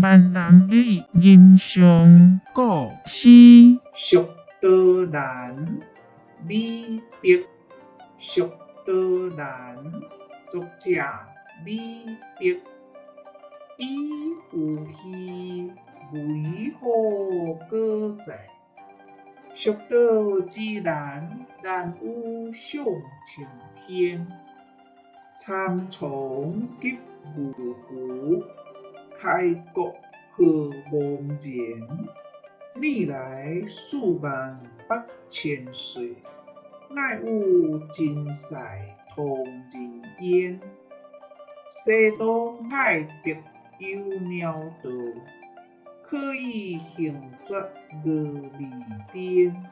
萬人里人上古詩。蜀道難，李白。蜀道難，作者李白。已乎兮，危乎果哉！蜀道之难，难于上青天。蚕丛及鱼凫，开国何茫然。尔来四万八千岁，乃有尽塞通人烟。西东海北有鸟道，可以横绝峨眉巅。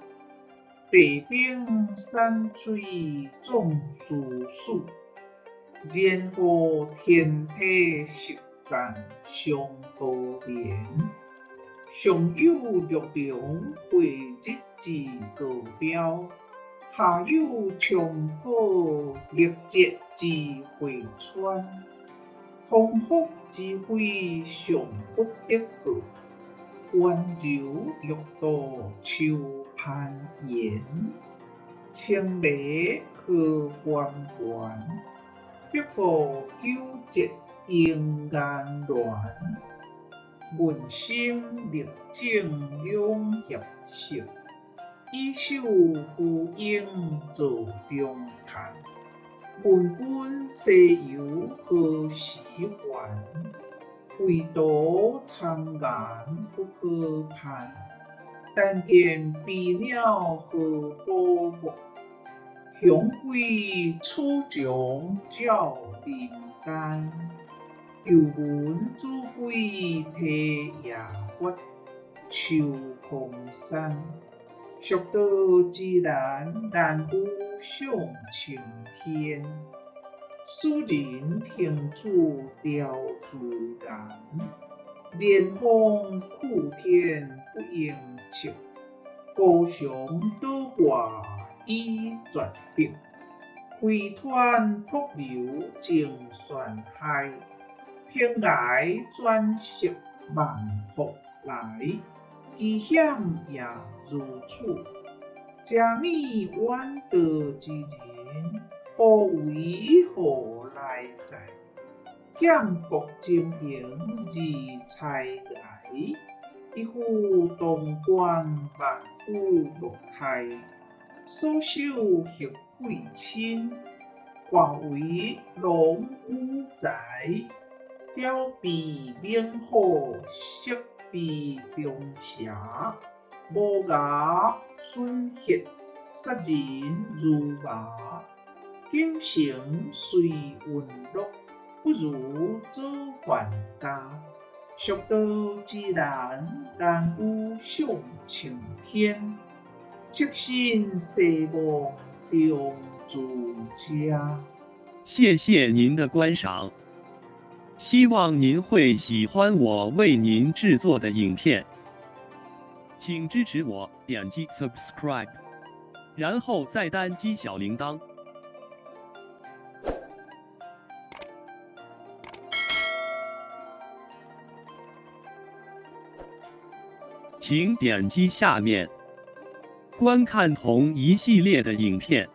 地平山水壮斯死，人和天体十赞上高连。上有玉龙慧日之高标，下有长河力竭之汇川。风福之辉尚不得贺，温柔玉度秋攀岩。青泥何关关，北部九节迎岩峦。问心历证两协色，以手呼应做中叹。问君西游何时还？归途苍岩不可攀。但见飞鸟何保木，雄鸡处穷照人间。又闻子规啼夜发，秋空山。蜀道之难，难于上青天。使人停止雕自然。连峰去天不应测，高翔倒挂以绝壁。飞湍瀑流争悬崖，平崖转色万福来。其险也如此。遮尔远道之人，何为何来哉？剑阁精行而才艺，一夫当关万夫莫开。所守行费亲，化为龙武才。雕鼻猛虎，色鼻中蛇，无牙笋蝎，杀人如麻。锦城虽云落，不如早还家。蜀道之难，难于上青天。赤心西望中自车。谢谢您的观赏，希望您会喜欢我为您制作的影片，请支持我点击 subscribe，然后再单击小铃铛。请点击下面观看同一系列的影片。